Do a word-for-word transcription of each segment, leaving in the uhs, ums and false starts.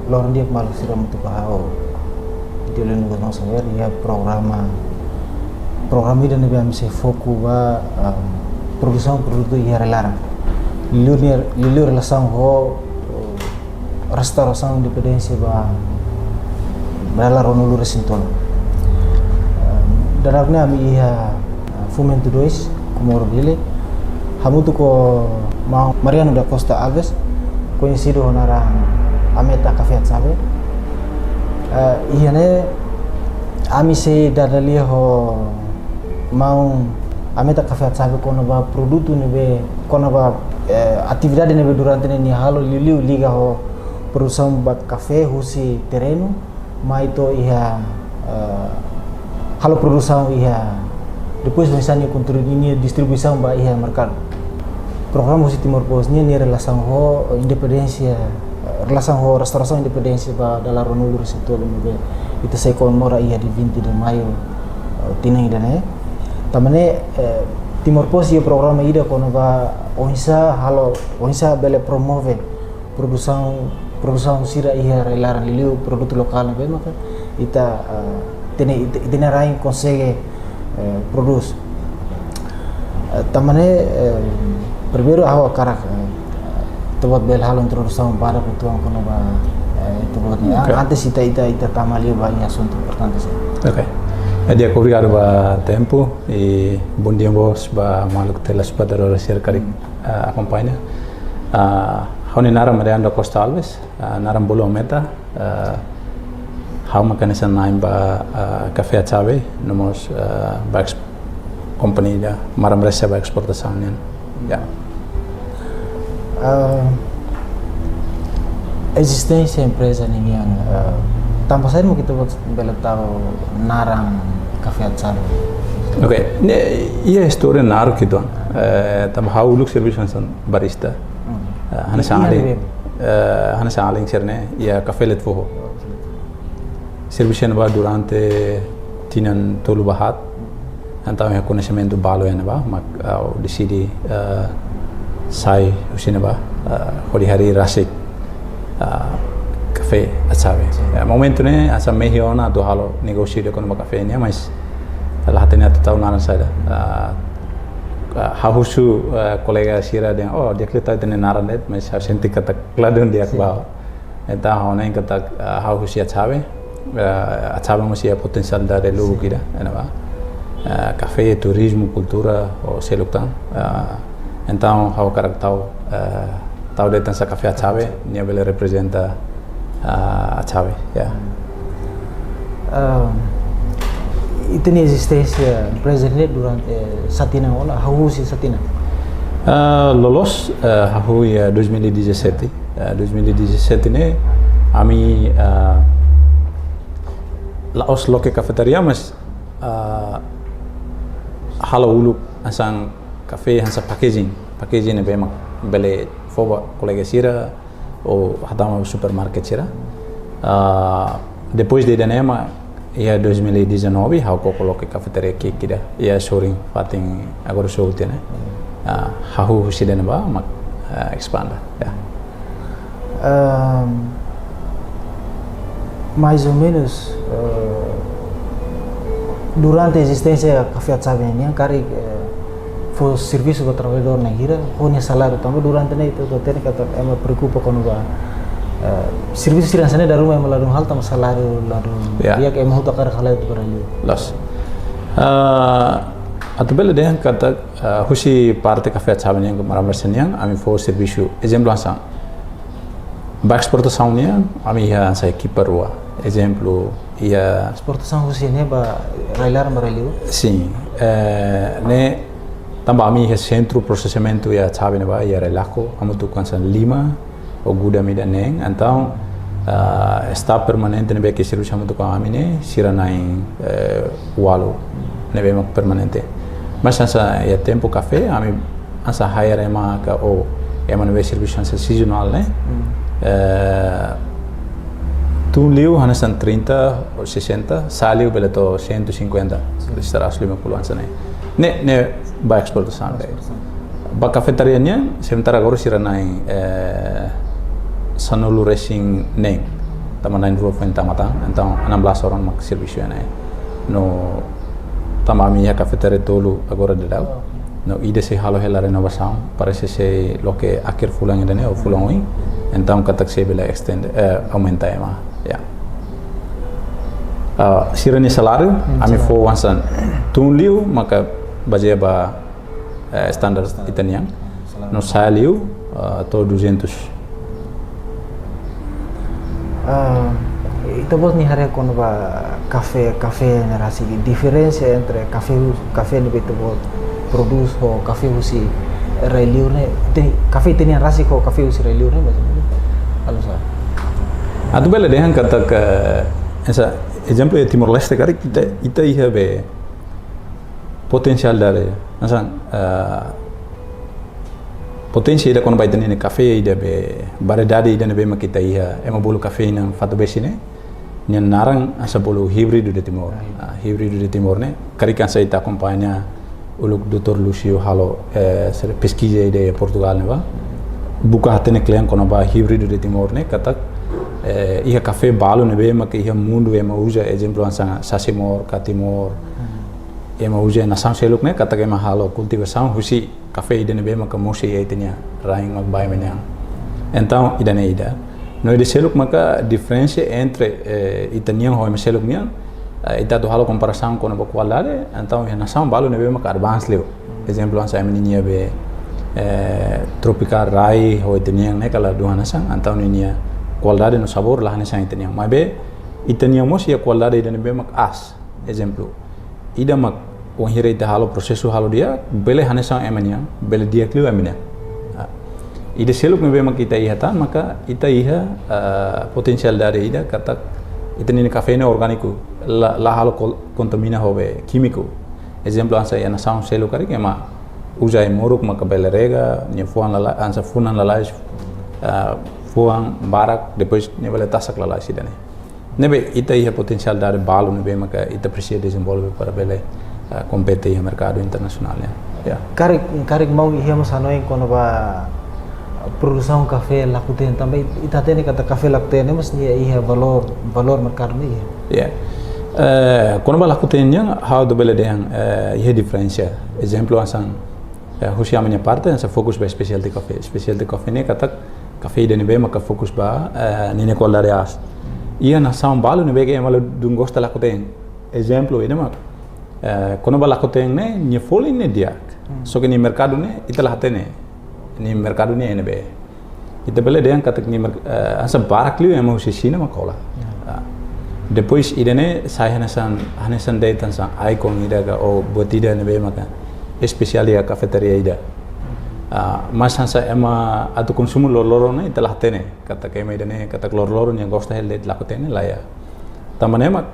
Loron di'ak maluk sira, hamutuk ho ha'u Tio Lino Gusmão Xavier, iha programa, programa ida ne'ebé ami sei foku ba, em, produsaun produtu iha rai-laran. Liuliu, liuliu relasaun ho, eh, restaurasaun independénsia ba, ba dala ruanulu-resin-tolu. Em, daudaun ne'e ami iha, eh, Fomento dois, Comoro Dili. Hamutuk ho maun Mariano da Costa Alves, koñesidu ho naran Ameta Café Atxabe. Eh, iha ne'e ami sei dada lia ho maun Ameta Café Atxabe kona-ba produtu ne'ebé, kona-ba, eh, atividade ne'ebé durante ne'e nia halo, liuliu liga ho produsaun ba kafé husi terrenu mai to'o iha, eh, halo produsaun iha, depois oinsá nia kontribui, nia distribuisaun ba iha merkadu. Programa husi Timor Post nian, nia relasaun ho independénsia, eh, relasaun ho restaurasaun independénsia ba dala ruanulu-resin-tolu ne'ebé ita sei komemora iha dia vinte de maio, eh, tinan ida-ne'e. Tanba ne'e, eh, Timor Post iha programa ida kona-ba oinsá halo, oinsá bele promove produsaun, produsaun sira iha rai-laran, liuliu produtu lokál ne'ebé maka ita, eh, ita-nia, ita, ita-nia rain konsege, eh, prodús. Eh, tanba ne'e, eh, primeiru ha'u hakarak, eh, ita-boot bele halo introdusaun badak uitoan kona-ba, eh, ita-boot ne'e. Oke. Antes ita, ita, ita tama liu ba iha asuntu importante sira. Oke. Eh, di'ak, obrigadu ba tempu i bondia mós ba maluk telespetadór sira karik, eh, akompaña. Ah, ha'u-nia naran Mariano da Costa Alves, ah, naran bolu Ameta, ah, ha'u mak hanesan na'in ba, ah, Café Atxabe, no mós, ah, ba eks-, kompañia maran-brisa ba esportasaun nian. Ya. Ah, ezisténsia empreza ninian, ah, tanba saida mak ita-boot bele tau naran Café Atxabe? Oke, ne'e, iha istória naruk uitoan. Eh, tanba ha'u uluk servisu hanesan barista. Hmm. Eh, hanesan alin, eh, hanesan alin sira-ne'e, iha kafé Letefoho. Servisu iha ne'ebá durante tinan tolu ba haat. Entaun iha koñesimentu balu iha ne'ebá, mak, ah, ha'u deside, ah, sai husi ne'ebá, ah, hodi harii rasik, ah, Café Atxabe. Sin. Eh, momentu ne'e, hanesan mehi ona atu halo negósiu ida kona-ba kafé nian, mas la hatene atu tau naran saida. Ah, ah, ha'u husu, ah, kolega sira dehan, "Oh, di'ak liu tau ita-nia naran de'it," mas ha'u sente katak ladún di'ak ba ha'u. Entaun ha'u hanoin katak, ah, ha'u husi Atxabe, ah, Atxabe mós iha potensiál ida lubuk ida, iha ne'ebá. Ah, kafé, turizmu, kultura, ou seluk tan. Ah, entaun ha'u hakarak tau, ah, tau de'it hanesan Café Atxabe, nia bele reprezenta, ah, Atxabe, ya. Ah, ita-nia ezisténsia empreza ne'e durante, eh, sá tinan ona, hahú husi sá tinan? Ah, loloos, eh, hahú iha dois mil e dezassete. Eh, dois mil e dezassete ne'e, ami, ah, la'ós loke kafetaria, mas, ah, halo uluk hanesan kafé, hanesan packaging. Packaging ne'ebé mak bele fó ba kolega sira, ou hatama supermarket sira. Ah, depois de ida-ne'e mak, iha dois mil e dezanove, ha'u koko loke kafetaria ki'ik ida iha sorin fatin agora sou tiha ne'e. Ah, hahú husi ida-ne'ebá, mak, ah, espanda, ya. Ehm, mais ou menus, eh, durante ezisténsia Café Atxabe nian, karik, eh, fó servisu ba traballadór na'in hira, ho nia saláriu tanba durante ne'e ita hatene katak ema preokupa kona-ba, eh, servisu sira hanesan ne'e dala ruma ema ladún halo tanba saláriu ladún. Ya. Di'ak, ema hotu hakarak halai atu baralu. Loos. Ah, atu bele dehan katak, ah, husi parte Café Atxabe nian ka maran-brisa nian, ami fó servisu, ezemplu hanesan ba esportasaun nian, ami iha hanesan ekipa rua. Ezemplu, iha esportasaun husi ne'e ba rai-laran ba rai-liur? Sin, eh, ne'e tanba ami iha sentru prosesimentu iha Atxabe ne'ebá, iha Railaco, hamutuk ho hanesan lima, ou gudang ida neen. Entaun, ah, staff permanente ne'ebé ke servisu hamutuk ho ami ne'e, sira na'in, eh, ualu ne'ebé mak permanente. Mas hanesan iha tempu kafé, ami hanesan hire ema ka ou ema ne'ebé servisu hanesan sazonál ne'e. Hmm. Eh, tun liu hanesan trinta ou sessenta, sa'e liu bele to'o cento e cinquenta. Sin. Seratus lima puluh hanesan ne'e. Ne'e, ne'e ba esportasaun de'it. Ba kafetaria nian, sementara agora sira na'in, eh, sanulu-resin-neen. Tanba na'in-rua foin tama tan, entaun enam belas orang mak servisu iha ne'e. No tanba ami iha kafetaria tolu agora daudaun. No ida sei halo hela renovasaun, parese sei loke akhir fulan ida-ne'e ou fulan oin. Entaun katak sei bele extend, eh, aumenta ema. Ya. Ah, sira-nia saláriu, hmm, ami saláriu fó hanesan tun liu maka bazeia ba, eh, standar ita-nian. Saláriu. No sa'e liu, ah, to'o duzentos. Ah, ita-boot nia haree kona-ba kafé, kafé ne'e rasik, diferensa entre kafé hu-, kafé ne'ebé ita-boot prodús ho kafé husi rai-liur ne'e, ita, kafé ita-nian rasik ho kafé husi rai-liur ne'e, mais ou menus. Halo sá. Atu bele dehan katak, hanesan ezemplu iha Timor-Leste karik ita, ita iha be potensiál dari, hanesan, eh, potensiál ida kona-ba ita-nia kafé ida be variedade ida ne'ebé mak ita iha, ema bolu kafé ne'e fato besi ne'e, nia naran hanesan bolu híbridu de Timor. Ah, híbridu de Timor ne'e, karik hanesan ita akompaña uluk doutór Lúcio halo, eh, sira peskiza ida iha Portugal ne'ebá. Buka hatene kle'an kona-ba híbridu de Timor ne'e, katak, eh, iha kafé balu ne'ebé mak iha mundu ema uza, ezemplu hanesan Sasemor, Catimor, ema uza nasaun seluk ne'e, katak ema halo kultivasaun husi kafé ida ne'ebé maka mosu iha ita-nia rain mak ba ema nian. Entaun, ida-ne'e ida. No ida seluk maka diferensa entre, eh, ita-nian ho ema seluk nian, eh, ita atu halo komparasaun kona-ba kualidade, entaun iha nasaun balu ne'ebé maka advance liu. Ezemplu, hanesan ema ninia be, eh, Tropical Rai ho ita-nian ne'e kala dua hanesan, entaun ninia kualidade no sabór la hanesan ita-nian. Maibé, ita-nian mós iha kualidade ida ne'ebé mak aas. Ezemplu, ida mak wainhira ita halo prosesu halo di'ak, bele hanesan ema nian, bele di'ak liu ema nian. Ah, ida seluk ne'ebé mak ita iha tan, maka ita iha, ah, potensiál dari ida, katak ita-nia kafé ne'e orgániku, la, la halo kol-, kontamina ho be kímiku. Ezemplu, hanesan iha nasaun seluk karik ema uza ai-moruk maka bele rega, nia fuan lala-, hanesan funan lalais, ah, fuan barak, depois nia bele tasak lalais ida-ne'e. Ne'ebé ita iha potensiál dari balu ne'ebé maka ita presiza dezenvolve para bele, ah, kompete iha merkadu internasionál nian. Ya. Karik, karik maun iha mós hanoin kona-ba produsaun kafé Lakuten tanba ita hatene katak kafé Lakuten ne'e mós nia iha valór, valór merkadu ne'e iha. Ya. Eh, kona-ba Lakuten nian, ha'u atu bele dehan, eh, iha diferensa. Ezemplu hanesan, eh, husi ami-nia parte, hanesan fokus ba specialty coffee. Specialty coffee ne'e katak kafé ida ne'ebé maka fokus ba, eh, ninia kualidade aas. Iha nasaun balu ne'ebé ke ema ladún gosta Lakuten. Ezemplu, ida mak, eh, kona-ba Lakuten ne'e, nia folin ne'e di'ak. Hmm. Só ke nia merkadu ne'e, ita la hatene. Nia merkadu ne'e iha ne'ebé. Ita bele dehan katak nia merk-, eh, hanesan barak liu ema husi Xina mak hola. Ya. Ah. Depois ida-ne'e sai hanesan, hanesan de'it hanesan ikon ida ka ou buat ida ne'ebé maka espesiál iha kafetaria ida. Ah, mas hanesan ema atu konsumu loroloron ne'e ita la hatene. Katak ema ida-ne'e, katak loroloron nia gosta hela de'it Lakuten ne'e lae. Tanba ne'e mak,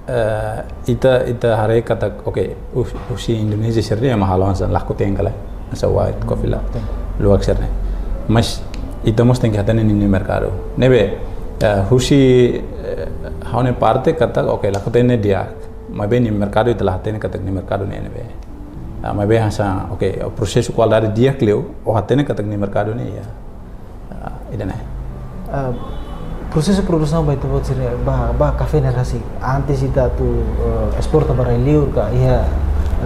eh, ita, ita haree katak, oke, hus-, husi Indonézia sira-ne'e ema halo hanesan Lakuten ka lae, hanesan white coffee la. Lakuten. Luak sira-ne'e. Mas ita mós tenke hatene ninia merkadu. Ne'ebé, eh, husi, eh, ha'u-nia parte katak, oke, Lakuten ne'e di'ak. Maibé nia merkadu ita la hatene katak nia merkadu ne'e ne'ebé. Ah, maibé hanesan, oke, prosesu kualidade di'ak liu, ó hatene katak nia merkadu ne'e iha. Ah, ida-ne'e. Ah, prosesu produsaun ba ita-boot sira, ba, ba kafé ne'e rasik. Antes ita atu, eh, esporta ba rai-liur ka iha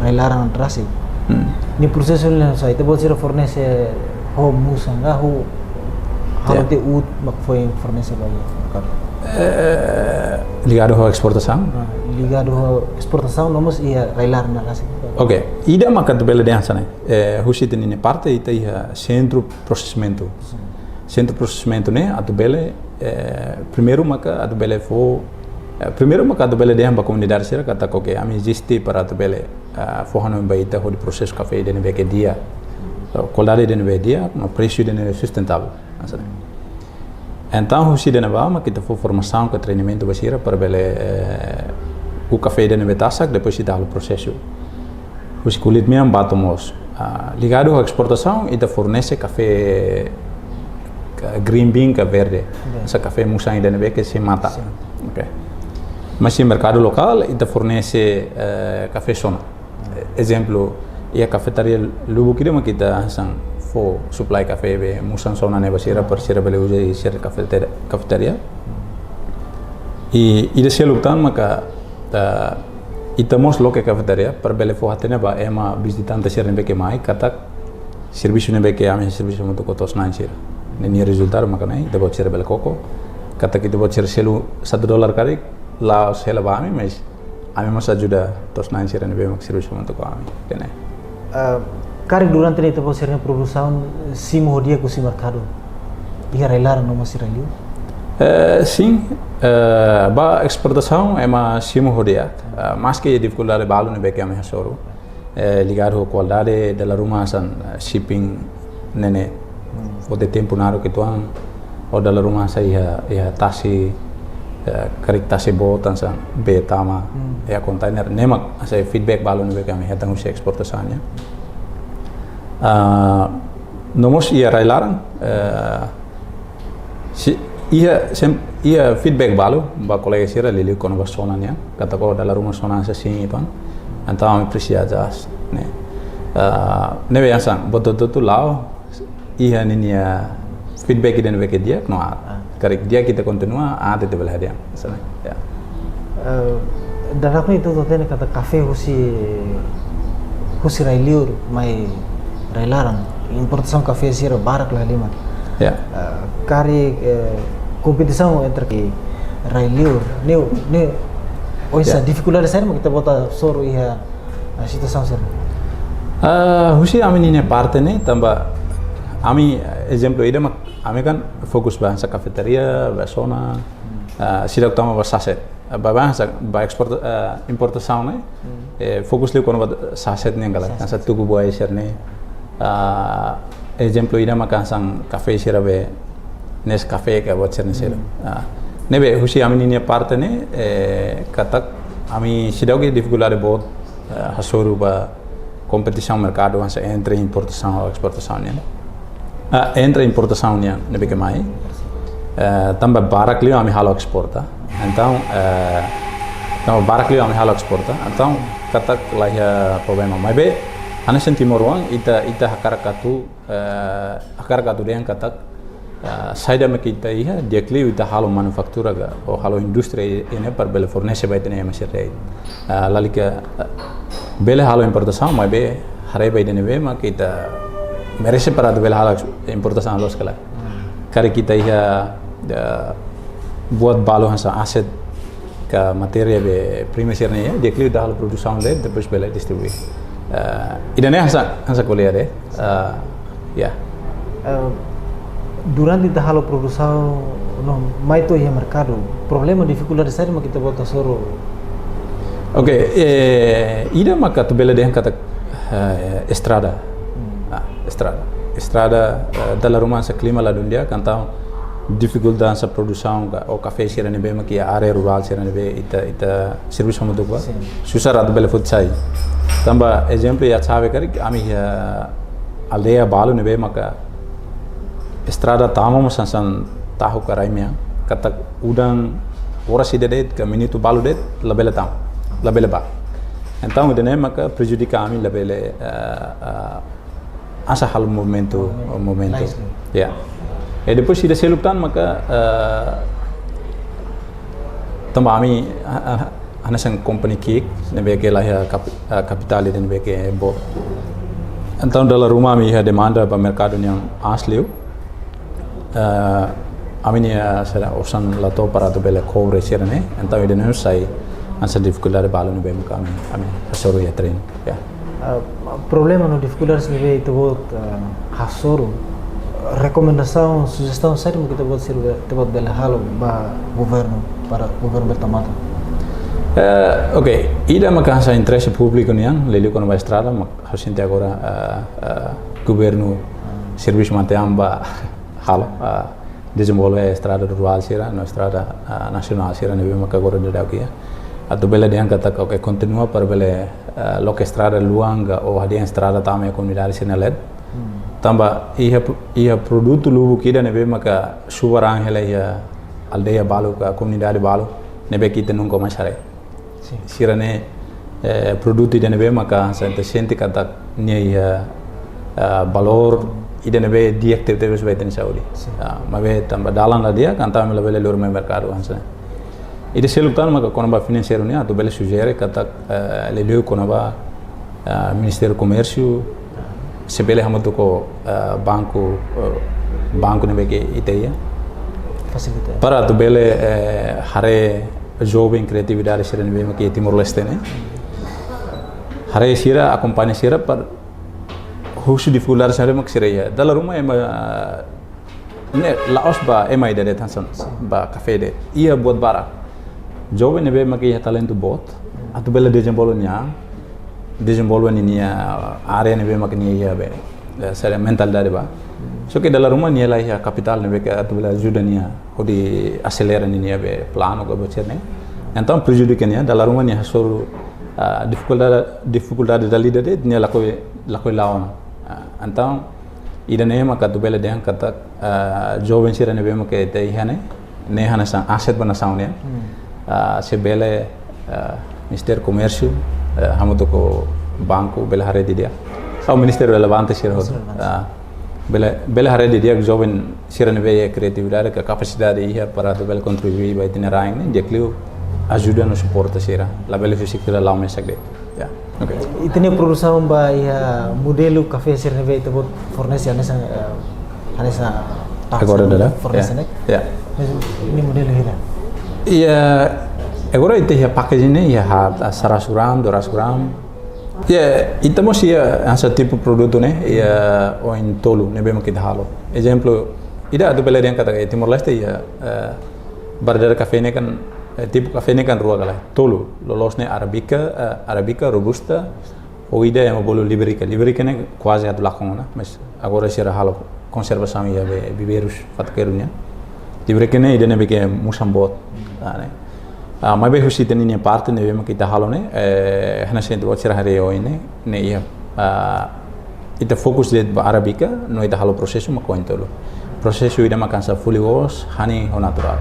rai-laran rasik. Hmm. Nia prosesu ne'e sá, ita-boot sira fornese ho musan ka ho, ya, halo tiha uut mak foin fornese ba iha merkadu. Eh, ligadu ho esportasaun? Ah, ligadu ho esportasaun, no mós iha rai-laran rasik. Oke, ida maka atu bele dehan hanesan ne'e. Eh, husi ita-nia parte, ita iha sentru prosesimentu. Sentru prosesimentu ne'e atu bele, eh, primeiru maka atu bele fó, eh, primeiru maka atu bele dehan ba komunidade sira katak oke, ami eziste para atu bele, eh, fó hanoin ba ita hodi prosesu kafé ida ne'ebé ke di'ak. So, kualidade ida ne'ebé di'ak, no presu ida ne'ebé sustentável. Hanesan ne'e. Entaun, husi ida-ne'ebá mak ita fó formasaun ka treinamentu ba sira para bele, eh, ku'u kafé ida ne'ebé tasak, depois ita halo prosesu. Husi kulit mean ba to'o moos. Ah, ligadu ho esportasaun, ita fornese kafé ka green bean ka verde. Verde. Hanesan kafé musan ida ne'ebé ke sei mata. Sin. Oke. Mas iha merkadu lokál, ita fornese, eh, kafé sona. Ezemplu, iha kafetaria lubuk ida mak ita hanesan fó supply kafé be musan sona ne'e ba sira, para sira bele uza iha sira kafeter-, kafetaria. I ida seluk tan maka, ah, ita mós loke kafetaria para bele fó hatene ba ema vizitante sira ne'ebé ke mai katak servisu ne'ebé ke ami servisu hamutuk ho to'os-na'in sira. Ne'e nia rezultadu maka ne'e, ita-boot sira bele koko katak ita-boot sira selu satu dolar karik, la'ós hela ba ami, mas ami mós ajuda to'os-na'in sira ne'ebé mak servisu hamutuk ho ami. Ida-ne'e. Ah, karik durante ne'e ita-boot sira-nia produsaun simu ho di'ak husi merkadu iha rai-laran no mós iha rai-liur? Eh, sin, eh, ba esportasaun ema simu ho di'ak, eh, maski difikuldade balu ne'ebé ke ami hasoru, eh, ligadu ho kualidade, dala ruma hanesan, eh, shipping ne'e ne'e, hmm, foti tempu naruk uitoan, ou dala ruma hanesan iha, iha tasi, eh, karik tasi boot hanesan bee tama, hmm, iha kontainer, ne'e mak hanesan feedback balu ne'ebé ke ami hetan husi esportasaun nian. Ah, no mós iha rai-laran, eh, si, iha sem-, iha feedback balu ba kolega sira liuliu kona-ba sona nian, katak dala ruma sona hanesan sin uitoan, entaun ami presiza ajas, ne'e. Ah, ne'ebé hanesan, buat hotu-hotu la'o iha ninia feedback ida ne'ebé ke di'ak no aat. Ah. Karik di'ak ita kontinua, aat ita bele hadi'a. Hanesan ne'e, ya. Eh, dadaun ne'e ita hatene katak kafé husi, husi rai-liur mai rai-laran, importasaun kafé sira barak la halimar. Ya. Eh, karik, eh, kompetisaun entre ke rai-liur, ne'e, ne'e, oinsá, ya, difikuldade saida mak ita-boot hasoru iha, eh, situasaun sira-ne'e? Ah, husi ami-nia parte ne'e, tanba ami, ezemplu ida mak, ami kan fokus ba hanesan kafetaria, ba sona, hmm, ah, seidauk tama ba saset. Ba, ba hanesan, ba esporta-, ah, importasaun ne'e, hmm, eh, fokus liu kona-ba saset nian karik, saset, hanesan tuku buat sira-ne'e. Ah, ezemplu ida mak hanesan kafé sira be, Nescafé ka buat sira-ne'e sira. Hmm. Ah, ne'ebé husi ami-nia parte ne'e, eh, katak ami seidauk iha difikuldade boot, eh, hasoru ba kompetisaun merkadu hanesan entre importasaun ho esportasaun nian. Ah, entre importasaun nian ne'ebé ke mai. Eh, tanba barak liu ami halo esporta. Entaun, eh, tanba barak liu ami halo esporta. Entaun katak la iha problema. Maibé, hanesan timoroan, ita, ita hakarak atu, eh, hakarak atu dehan katak, eh, saida mak ita iha, di'ak liu ita halo manufatura ka, ou halo indústria iha ne'e para bele fornese ba ita-nia ema sira. Eh, lalika, eh, bele halo importasaun, maibé haree ba ida ne'ebé mak ita merese para atu bele halo importasaun loos ka lae. Karik ita iha, eh, buat balu hanesan aset ka matéria be prima sira-ne'e, di'ak liu ita halo produsaun de'it, depois bele distribui. Eh, ida-ne'e hanesan, hanesan ko'alia de'it. Ah, ya. Eh, durante ita halo produsaun no mai to'o iha merkadu, problema, difikuldade saida mak ita-boot hasoru? Oke, eh, ida maka atu bele dehan katak, eh, estrada. Hmm. Ah, estrada. Estrada, eh, dala ruma hanesan klima la dún di'ak, entaun difikuldade hanesan produsaun ka, ou kafé sira ne'ebé mak iha área rurál sira ne'ebé ita, ita servisu hamutuk ba. Sin. Susar atu bele foti sai. Tanba ezemplu iha Xave karik, ami iha aldeia balu ne'ebé maka estrada tama mós hanesan tahu ka rai-mean, katak udan oras ida de'it ka minutu balu de'it, la bele tama, la bele bá. Entaun ida-ne'e maka prejudika ami la bele, eh, eh, hanesan halo movimentu, movimentu. Movimentu. Lais, ya. Ya. E depois ida seluk tan maka, eh, tanba ami, ah, ah, hanesan kompani ki'ik, ne'ebé ke la iha kap-, ah, kapitál ida ne'ebé ke boot. Entaun dala ruma ami iha demanda ba merkadu nian aas liu. Eh, ami-nia, eh, sira osan la to'o para atu bele kobre sira-ne'e. Entaun ida-ne'e sai hanesan difikuldade balu ne'ebé mak ami, ami hasoru iha terrenu. Ya. Ah, problema no difikuldade sira ne'ebé ita-boot, ah, hasoru, rekomendasaun, sujestaun saida mak ita-boot sira, ita-boot bele halo ba governu para governu bele tau matan? Eh, oke, ida maka hanesan interese públiku nian, liuliu kona-ba estrada, mak ha'u sente agora, eh, eh, governu servisu matean ba halo, eh, dezenvolve estrada rurál sira, no estrada, eh, nasionál sira ne'ebé maka agora daudaun iha. Atu bele dehan katak, oke, kontinua para bele, eh, loke estrada luan ka, ou hadi'a estrada tama iha komunidade sira-nia leet. Hmm. Tanba iha pro-, iha produtu lubuk ida ne'ebé maka subar an hela iha aldeia balu ka komunidade balu ne'ebé ke ita nunka mais haree. Sin. Sira-ne'e, eh, produtu ida ne'ebé maka hanesan ita sente katak nia iha, eh, valór ida ne'ebé di'ak tebetebes ba ita-nia saúde. Sin. Ah, maibé tanba dalan la di'ak, entaun ami la bele lori mai merkadu hanesan. Ida seluk tan maka kona-ba finanseiru nian, atu bele sujere katak, eh, liuliu kona-ba, eh, Ministériu Komérsiu, se bele hamutuk ho, eh, banku, eh, banku ne'ebé ke ita iha. Fasilita. Para atu bele, eh, haree joven kriatividade sira ne'ebé mak iha Timor-Leste ne'e. Haree sira, akompaña sira para husu difikuldade sira mak sira iha. Dala ruma ema, eh, ne'e la'ós ba ema ida de'it hanesan, ba kafé de'it. Iha buat barak. Joven ne'ebé mak iha talentu boot, atu bele dezenvolve nia, dezenvolve ninia área ne'ebé mak nia iha be, eh, sira mentalidade ba. Só ke dala ruma nia la iha kapitál ne'ebé ke atu bele ajuda nia hodi aselera ninia be planu ka buat sira ne'e. Entaun prejudika nia, dala ruma nia hasoru, ah, difikuldade, difikuldade dala ida de'it, nia lakohi, lakohi la'o ona. Ah, entaun ida-ne'e maka atu bele dehan katak, ah, joven sira ne'ebé mak ita iha ne'e, ne'e hanesan aset ba nasaun nian. Hmm. Ah, se bele, ah, Ministériu Komérsiu, eh, hamutuk ho banku bele haree didi'ak. Ou ministériu relevante sira hotu. Ministériu relevante. Ah, bele, bele haree didi'ak joven sira ne'ebé iha kriatividade ka kapasidade iha para atu bele kontribui ba ita-nia rain ne'e, di'ak liu ajuda no suporta sira. Labele husik sira la'o mesak de'it. Ya, oke. Ita-nia produsaun ba iha modelu kafé sira ne'ebé ita-boot fornese hanesan, eh, hanesan taxa. Agora ida-ne'e, fornese, ya, ne'e? Ya. Ne'e modelu hira? Iha, agora ita iha packaging ne'e, iha haat, ah, seratus gram, dua ratus gram. Ya, ita mós iha hanesan tipu produtu ne'e, iha oin tolu ne'ebé mak ita halo. Ezemplu, ida atu bele dehan katak iha Timor-Leste iha, eh, variedade kafé ne'e kan, eh, tipu kafé ne'e kan rua ka lae. Tolu, loloos ne'e Arabica, eh, Arabica, Robusta, ou ida ema bolu Liberica. Liberica ne'e kuaze atu lakon ona, mas agora sira halo konservasaun iha be viveirus fatuk kedu nian. Liberica ne'e ida ne'ebé ke musan boot. Ah, ne'e. Ah, maibé husi ita-nia parte ne'ebé mak ita halo ne'e, eh, hanesan ita-boot sira haree oin ne'e, ne'e iha, ah, ita fokus de'it ba Arabica, no ita halo prosesu mak oin tolu. Prosesu ida mak hanesan fully wash, honey ho natural.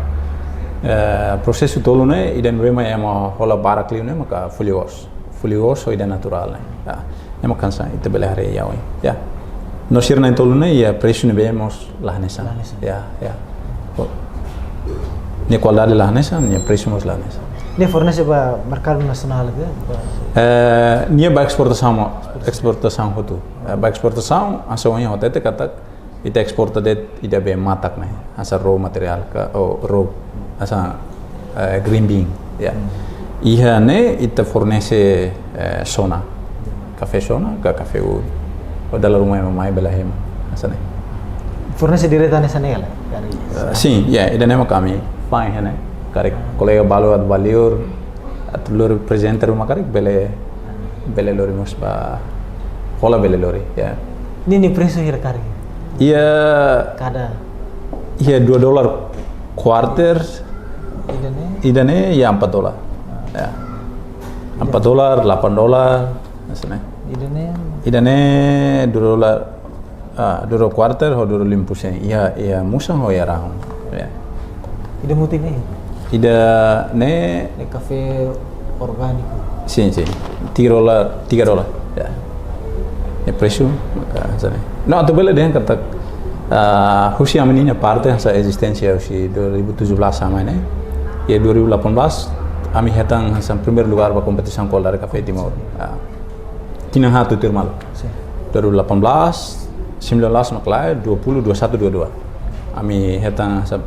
Eh, prosesu tolu ne'e, ida ne'ebé mak ema hola barak liu ne'e maka fully wash. Fully wash ho ida naturál ne'e. Ya. Ne'e mak hanesan ita bele haree iha oin. Ya. No sira na'in-tolu ne'e, iha presu ne'ebé mós la hanesan. La hanesan. Ya, ya. Oh. Nia kualidade la hanesan, nia presu mós la hanesan. Nia fornese ba merkadu nasionál ka? Ba... Eh, nia ba esportasaun, esportasaun hotu. Eh, ba esportasaun, hanesan ohin ha'u hatete katak, ita esporta de'it ida be matak ne'e, hanesan raw material ka, ou raw, hanesan, eh, green bean, ya. Hmm. Iha ne'e ita fornese, eh, sona, kafé sona, ka kafé ui. Ou dala ruma ema mai bele hemu, hanesan ne'e. Fornese direta hanesan ne'e ka lae? Dari... Eh, sin, ya, ida-ne'e mak ami fa'an iha ne'e. Karik kolega balu atu bá liur, atu lori prezente ruma karik bele, bele lori mós ba hola bele lori, ya. Ninia presu hira karik? Iha, kada, iha dua dolar kuarter. Ida-ne'e? Ida-ne'e iha empat dolar. Ya. Empat dolar, delapan dolar, hanesan ne'e. Ida-ne'e? Ida-ne'e dua dolar, ah, dua dolar kuarter ho dua dolar lima puluh sen. Iha, iha musan ho iha rahun. Ya. Ida mutin ne'e? Ida-ne'e... Ne'e kafé orgániku. Sin, sin. Tiga dolar, tiga dolar. Ya. Ne'e presu, ah, hanesan ne'e. No, atu bele dehan katak, ah, husi ami-nia parte hanesan ezisténsia husi dua ribu tujuh belas sampai ne'e. Iha dua ribu delapan belas, ami hetan hanesan primeiru lugár ba kompetisaun kualidade kafé Timor. Ah. Tinan haat tuirmai. Sin. Dua ribu delapan belas, sembilan belas mak lae, dua puluh, dua satu, dua dua. Ami hetan hanesan,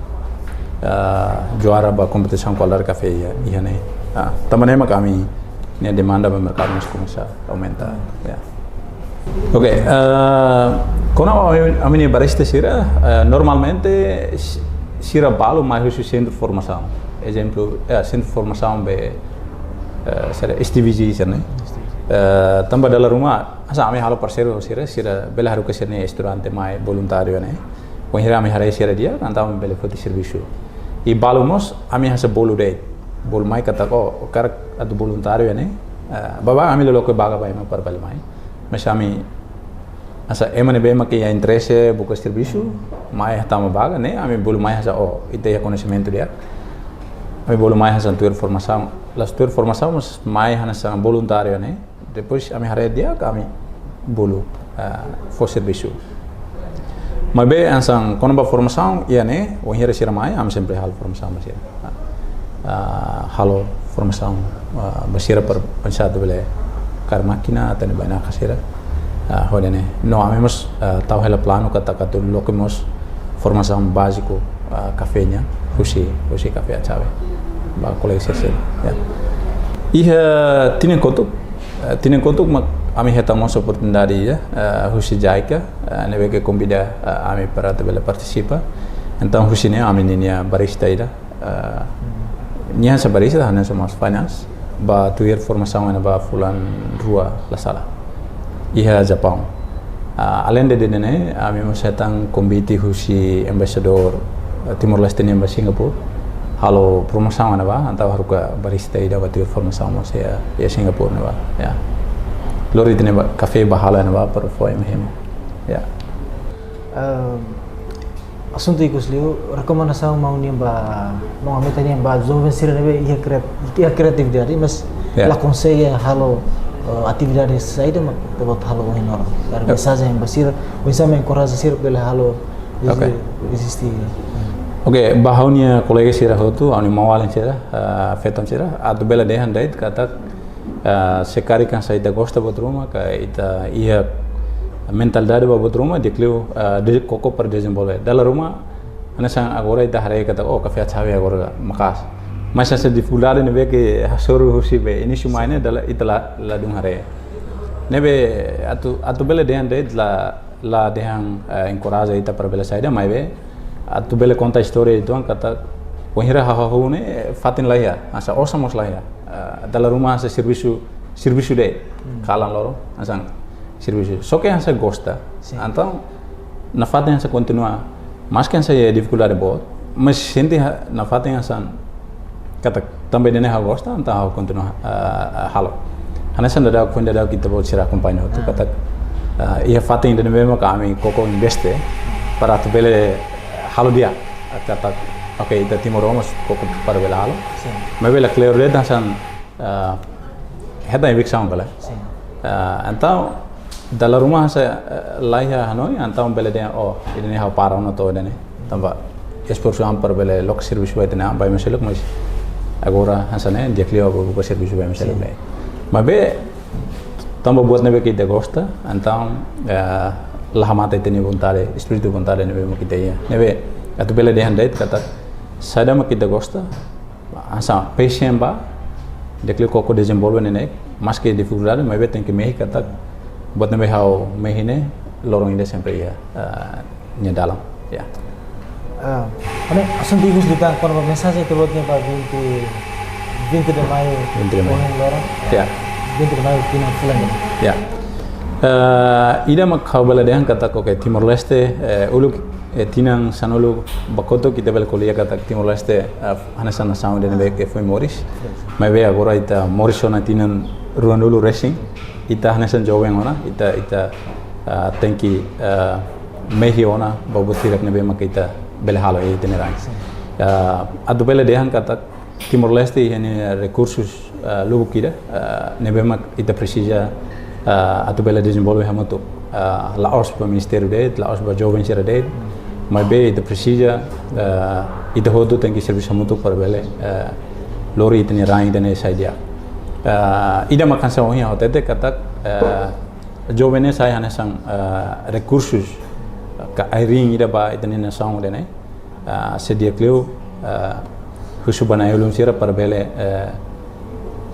eh, juara ba kompetisaun kualidade kafé iha, iha ne'e. Ah, tanba ne'e mak ami-nia demanda ba merkadu mós komesa aumenta, ya. Oke, eh, kona-ba ami, ami-nia barista sira, eh, normalmente si-, sira balu mai husi sentru formasaun. Ezemplu, eh, sentru formasaun be, eh, sira S T V G sira ne'e. Eh, tanba dala ruma, hanesan ami halo parseiru sira, sira bele haruka sira-nia estudante mai voluntáriu ne'e. Wainhira ami haree sira di'ak, entaun ami bele foti servisu. I balu mós, ami hanesan bolu de'it. Bolu mai katak, "Oh, hakarak atu voluntáriu ne'e." Eh, baibain ami la loke vaga ba ema para bele mai. Mas ami, hanesan ema ne'ebé mak iha interese buka servisu, mai hatama vaga ne'e, ami bolu mai hanesan, "Oh, ita iha koñesimentu di'ak." Ami bolu mai hanesan tuir formasaun. La'ós tuir formasaun, mas mai hanesan voluntáriu ne'e. Depois ami haree di'ak, ami bolu, ah, fó servisu. Maibé hanesan kona-ba formasaun, iha ne'e, wainhira sira mai, ami sempre halo formasaun ba sira. Ah. ah, halo formasaun, ah, ba sira para oinsá atu bele kaer mákina, atu bele bainaka sira, ah, hodi ne'e. No, ami mós, ah, tau hela planu katak atu loke mós formasaun báziku, ah, kafé nian, husi, husi Café Achave. Ba kolega sira seluk, ya. Iha tinan kotuk, ah, tinan kotuk mak ami hetan mós oportunidade, ya, ah, husi JICA, ah, ne'ebé ke konvida, ah, ami para atu bele partisipa. Entaun, husi ne'e ami-nia barista ida, ah, nia hanesan barista, hanesan mós finance, ba tuir formasaun iha ne'ebá fulan rua la sala iha Japaun. Ah, aleinde ida-ne'e, ami mós hetan konvite husi embaixadór, eh, Timor-Leste nian ba Singapura, halo promosaun iha ne'ebá, entaun haruka barista ida ba tuir formasaun mós iha, iha Singapura ne'ebá, ya. Lori ita-nia ba, kafé ba halo iha ne'ebá, para fó ema hemu, ya. Ehm, asuntu ikus liu, rekomendasaun maun nian ba, maun Ameta nian ba joven sira ne'ebé iha kre-, iha kreatividade, mas, ya, la konsege halo, eh, atividade saida mak ita-boot halo ohin loron. Karik, ya, mensajen ba sira, oinsá mak enkoraja sira bele halo, oke, eziste. Oke, ba ha'u-nia kolega sira hotu, ha'u-nia maun-alin sira, eh, feton sira, atu bele dehan de'it katak, ah, se karik hanesan ita gosta buat ruma, ka ita iha mentalidade ba buat ruma, di'ak liu, ah, de-, koko para dezenvolve. Dala ruma, hanesan agora ita haree katak, oh, Café Achave agora maka'as. Mas hanesan difikuldade ne'ebé ke hasoru husi be inísiu mai ne'e, dala ita la, ladún haree. Ne'ebé atu, atu bele dehan de'it la, la dehan, eh, enkoraja ita para bele saida, maibé atu bele konta istória ida-ne'e katak, wainhira hahú ne'e, fatin laiha, hanesan osan mós laiha. Eh, dala ruma hanesan servisu, servisu de'it, hmm, kalan loron, hanesan servisu. Só ke hanesan gosta. Sin. Entaun, nafatin hanesan kontinua, maski hanesan iha difikuldade boot, mas sente ha-, nafatin hanesan katak tanba ida-ne'e ha'u gosta, entaun ha'u kontinua, ah, halo. Hanesan daudaun, foin daudaun ita-boot sira akompaña hotu, ah, katak, ah, iha fatin ida-ne'ebé mak ami koko investe para atu bele halo di'ak. Katak, oke, ita timoroan mós koko para bele halo. Sin. Maibé la kleur de'it hanesan, ah, hetan eviksaun ka lae. Sin. Ah, entaun, dala ruma hanesan, eh, laiha hanoin, entaun bele dehan, oh, ida-ne'e ha'u para ona to'o ida-ne'e. Tanba esforsu an para bele loke servisu ba ita-nia an ba ema seluk, mas agora hanesan ne'e, di'ak liu ha'u buka servisu ba ema seluk, sin, ne'e. Maibé, tanba buat ne'ebé ke ita gosta, entaun, eh, la hamate ita-nia vontade, espíritu vontade ne'ebé mak ita iha. Ne'ebé, atu bele dehan de'it katak, saida mak ita gosta, hanesan passion ba, di'ak liu koko dezenvolve neineik, maski difikuldade, maibé tenke mehi katak, buat ne'ebé ha'u mehi ne'e, loron ida sempre iha, ah, nia dalan, ya. Ah, ne'e, asuntu ikus liután, kona-ba mensajen ita-boot nia ba vinte, vinte de Maio, vinte de Maio, ohin loron. Ya. Vinte de Maio, tinan fulan ida-ne'e. Ya. Eh, ida mak ha'u bele dehan katak, oke, Timor-Leste, eh, uluk, eh, tinan sanulu ba kotuk ita bele ko'alia katak Timor-Leste, eh, hanesan nasaun ida ne'ebé ke foin moris. Maibé agora ita moris ona tinan ruanulu resin, ita hanesan joven ona, ita, ita, eh, tenke, eh, mehi ona ba buat hirak ne'ebé mak ita bele halo iha ita-nia rain. Eh, atu bele dehan katak Timor-Leste iha nia rekursus, ah, lubuk ida, ah, ne'ebé mak ita presiza, ah, atu bele dezenvolve hamutuk. Ah, la'ós ba ministériu de'it, la'ós ba joven sira de'it, maibé ita presiza, ah, ita hotu tenke servisu hamutuk para bele, ah, lori ita-nia rain ida-ne'e sai di'ak. Ah, ida mak hanesan ohin ha'u hatete katak, ah, joven ne'e sai hanesan, ah, rekursus ka ai-riin ida ba ita-nia nasaun ida-ne'e. Ah, se di'ak liu, ah, husu ba na'i-ulun sira para bele, eh,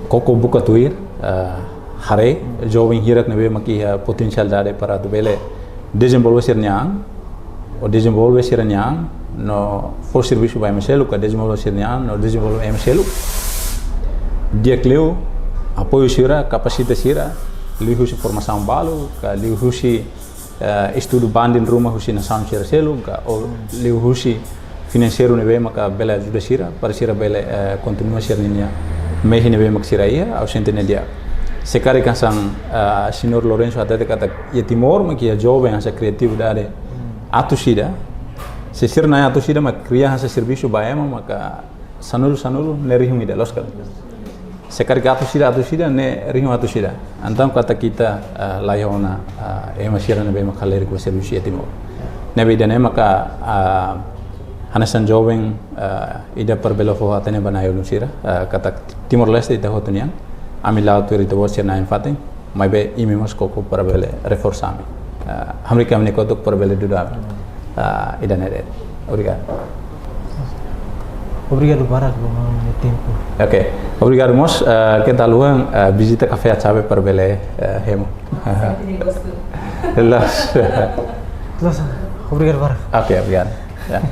koko buka tuir, ah, haree joven hirak ne'ebé mak iha potensialidade para atu bele dezenvolve sira-nia an, ou dezenvolve sira-nia an no fó servisu ba ema seluk, ka dezenvolve sira-nia an no dezenvolve ema seluk. Di'ak liu apoiu sira, kapasita sira, liuhusi formasaun balu, ka liuhusi eh, estudu banding ruma husi nasaun sira seluk, ka, ou liuhusi finanseiru ne'ebé maka bele ajuda sira, para sira bele, eh, kontinua sira-nia mehi ne'ebé mak sira iha, ha'u sente ne'e di'ak. Se karik hanesan, eh, señór Lourenço hatete katak iha Timor mak iha joven hanesan kriatividade atus ida. Se sira na'in atus ida mak kria hanesan servisu ba ema maka sanulu, sanulu, ne'e rihun ida, loos ka lae? Se karik atus ida, atus ida, ne'e rihun atus ida. Entaun katak ita, ah, laiha ona, ah, ema sira ne'ebé mak halerik ba servisu iha Timor. Ne'ebé ida-ne'e maka, ah, Hanesan joven, eh, ida para bele fó-hatene ba na'i-ulun sira, eh, katak Timor-Leste ita hotu nian, ami la'o tuir ita-boot sira-nia na'in-fatin, maibé imi mós koko para bele reforsa ami. Eh, hamriik ami-nia kotuk para bele dudu ami. Eh, ida-ne'e de'it. Obrigadu. Obrigadu barak ba maun nia tempu. Oke, obrigadu mós, eh, keta haluha, eh, vizita Kafé A Chave para bele, eh, hemu. Loos. Loos, obrigadu barak. Oke, obrigadu. Ya.